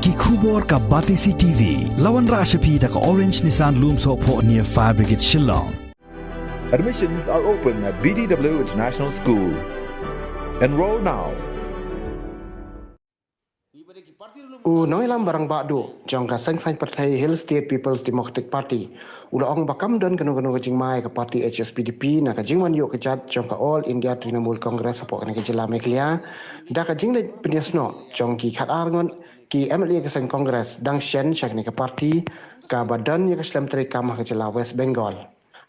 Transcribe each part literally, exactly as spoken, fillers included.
Ki khubor ka Batesi T V. La wanrah sha phi da ka Orange Nissan Lumsohphoh near Fire Brigade Shillong. Admissions are open at B D W International School. Enroll now. U nongïalam ba rangbah duh jong ka seng saiñ pyrthei Hill State People's Democratic Party u la ong ba kam don kano kano ka jingma ïa ka party H S P D P na ka jingwan ïuh ka jait jong ka All India Trinamool Congress hapoh kane ka jylla Meghalaya da ka jingleit pynïasnoh jong ki khatar ngut ki M L A ka seng Congress dang shen sha kane ka party kaba don ïa ka shlem treikam ha ka jylla West Bengal.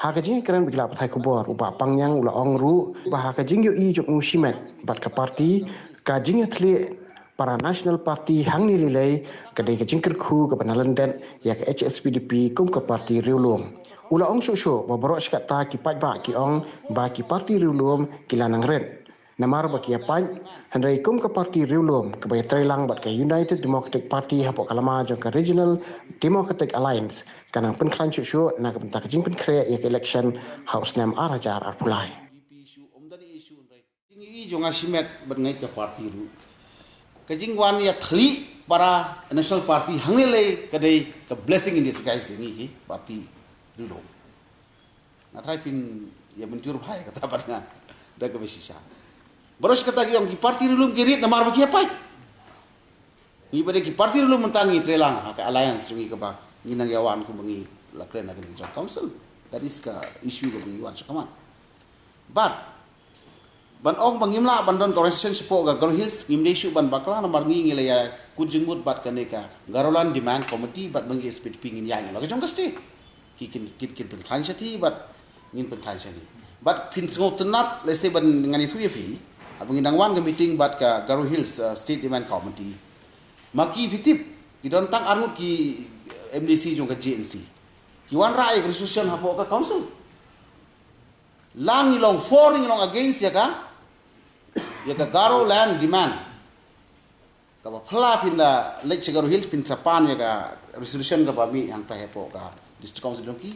Ha ka jingïakren bad ki lad pathai khubor u Bah Pangngiang u la ong ruh ba ha ka jingïohi jong u shimet bad ka party ka jingïathliew para National Party hangne lei lei ka dei ka jingkyrkhu kaba na lyndet ïa ka H S P D P kum ka party riewlum. U la ong shuh shuh ba baroh shi katta ki paidbah ki ong ba ki party riewlum ki la nang rit. Namar ba ki ïa pait hynrei kum ka party riewlum kaba ïatreilang bad ka United Democratic Party hapoh ka lama jong ka Regional Democratic Alliance ka nang pynkhlaiñ shuh shuh na ka bynta ka jingpynkhreh ïa ka election ha u snem ar hajar arphew lai. Jingïohi jong nga shimet bad ngeit ka party ruh. Ka jingwan ïathliew para National Party hangne lei ka dei ka blessing in disguise ïa ngi ki party riewlum. Nga trai phin ïa mynjur bha ïa kata bad nga da kaba shisha. Baroh shi katta ki ong ki party riewlum ki rit namar ba ki ïa pait. Ngi ba dei ki party riewlum mynta ngi treilang ha ka alliance ngi kaba ngi nang ïa wan kumba ngi la kren ha ka jong council. That is ka issue kaba ngi wan sha khmat. But ban ong ba ngim lah ban don ka organisation shapoh ka Garo Hills ngim dei shuh ban bakla namar ngi ngi la ïa kut jingmut bad kane ka Garoland Demand Committee bad ba ngi S P D P ngin ïa ngi la ka jong ka state. Ki kin kin kin pynkhlaiñ sha ti bad ngin pynkhlaiñ sha ni. Bad phin sngewtynnat lehse ban ngan ïathuh ïa phi. Haba ngin dang wan ka meeting bad ka Garo Hills uh, State Demand Committee. Ma ki phi tip ki don tang arngut ki uh, M D C jong ka G N C. Ki wanrah ïa ka resolution hapoh ka council. La ngi long for ngi long against ïa ka ïa ka Garo land demand. Kaba phylla phin da leit sha Garo Hills phin sa pan ïa ka resolution kaba mih hangta hapoh ka District Council jong ki.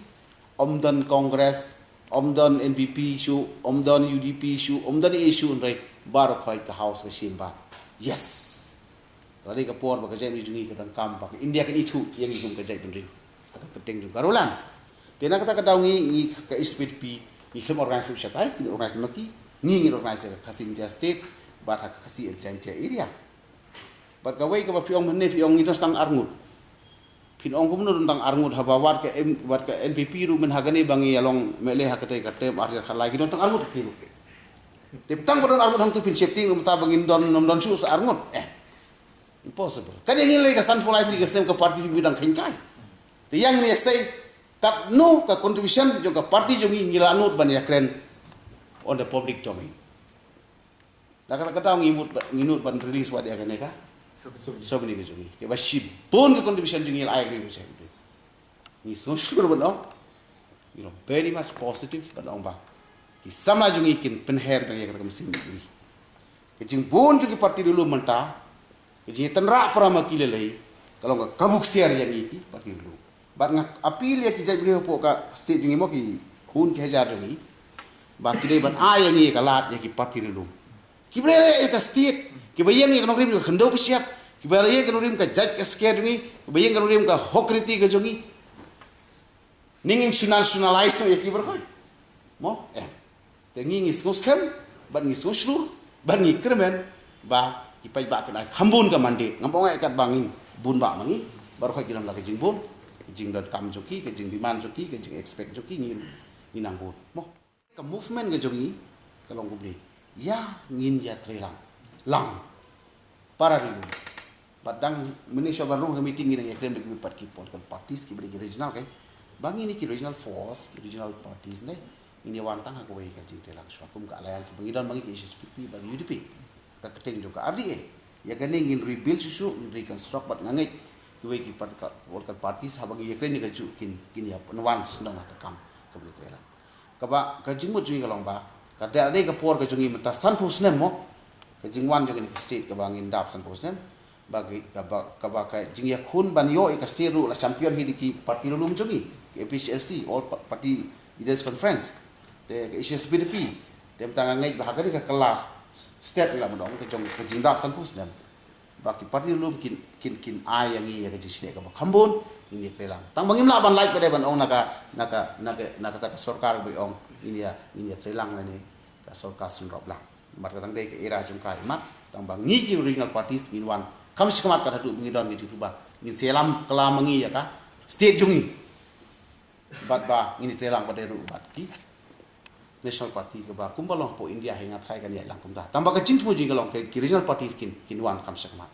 Ym don Congress, ym don N P P shuh, ym don U D P shuh, ym don A shuh hynrei baroh khoit ka House ka shim ba. Yes. Ka la dei ka por ba ka jaitbynriew jong ngi ka donkam ba ka India kan ithuh ïa ngi kum ka jaitbynriew. Ka kyrteng jong ka Garoland. Te na kata ka daw ngi ngi ka S P D P ngi khlem organise shuh shatai, ngi organise ma ki, ngi ngi organise ka Khasi Jaintia State bad ha ka Khasi Jaintia area. Bad kawei kaba phi ong mynne phi ong ngi don tang arngut. Phin ong kumno don tang arngut haba wat ka M, wat ka N P P ruh mynta ha kane ba ngi ïa long M L A ha katei ka term ar hajar khatlai ki don tang arngut ki ruh. Te tang ba don arngut hangtu phin sheptieng ruh mynta ba ngin don nym don shuh sa arngut. Eh. Impossible. Ka dei ngi lei ka sanphew lai tylli ka snem ka party phi dang kheiñ kai. Te ïa ngin ïa sei katno ka contribution jong ka party jong ngi ngi la nud ban ïa kren on the public domain. Da kata ka daw ngi mut ngi nud ban release wat ïa kane ka. Souvenir ka jong ngi. Kaba shibun ka contribution jong ngi la ai ka jong ngi. Ngi sngewshlur ban ong. You know, very much positive ban ong ba ki samla jong ngi kin pynher ban ïa kata ka mynsiem ri. Ka jingbun jong ki party riewlum mynta ka jingïatynrah para ma ki lei lei ka long ka kabu ksiar ïa ngi ki party riewlum. Bad nga appeal ïa ki jaitbynriew hapoh ka state jong ngi mo ki khun ki hajar jong ngi ba ki dei ban ai ïa ngi ka lad ïa ki party riewlum. Ki ba leh ïa ka state ki ba ïeng ïa ka nongrim ka khyndew ka shyiap ki ba ïeng ka nongrim ka jait ka sker jong ngi ki ba ïeng ka nongrim ka hok riti ka jong ngi. Ngi ngin shu nationalize noh ïa ki baroh. Mo? Em. Te ngi ngi sngewskhem bad ngi sngewshlur bad ngi kyrmen ba ki paidbah kin ai kham bun ka mandate. Ngam ong ai kat ba ngin bun ba ma ngi baroh ki don la ka jingbun ka jingdonkam jong ki ka jingdemand jong ki ka jingexpect jong ki ngi ngi nang bun. Mo? Ka movement ka jong ngi ka long kumne. Ïa ngin ïa trei lang. Lang. Para riewlum. Bad dang mynne shuwa ban rung ka meeting ngi dang ïa kren bad ki political parties ki bad ki regional kai. Ba ngi ni ki regional force, ki regional parties ne. Ngin ïa wan tang ha kawei ka jingtrei lang shuwa kum ka alliance ba ngi don ba ngi ki H S P P bad U D P. Ka kyrteng jong ka R D A. Ïa kane ngin rebuild shuh shuh, ngin reconstruct bad nga ngeit kiwei ki political parties haba ngi ïa kren ïa kajuh kin kin ïa pynwan sngewdon ha ka kam ka bynta trei lang. Kaba ka jingmut jong ngi ka long ba ka dei ka por ka jong ngi mynta sanphew snem mo. Ka jingwan jong ngi ka state kaba ngin dap sanphew snem ba kaba kaba ka jingïakhun ban ïoh ïa ka state ruh la champion hi da ki party riewlum jong ngi ki A P H L C, All Party Leaders Conference, te ka H S P D P. Te mynta nga ngeit ba ha kane ka kylla state la mynta ka jong ka jingdap sanphew snem. ba ki party lum kin kin kin ai ïa ngi ïa ka jingsneng kaba kham bun, ngin ïa trei lang. Tang ba ngim lah ban lait pat de ban ong na ka na ka na ka na kata ka sorkar ba ong ngin ïa ngin ïa trei lang lane ka sorkar synrop lang. Mat ka tang dei ka era jong ka imat, tang ba ngi ki regional parties ngin wan kam shi kamat ka haduh ba ngi don ngi jingthuba. Ngin sa ïalam klam ma ngi ïa ka state jong ngi. Bad ba ngin ïa trei lang bad de ruh bad ki national party kaba kumba long hapoh India hi nga tharai kan ïaid lang kumta. Tang ba ka jingthmu jong ngi ka long ki regional parties kin kin wan kam shi kamat.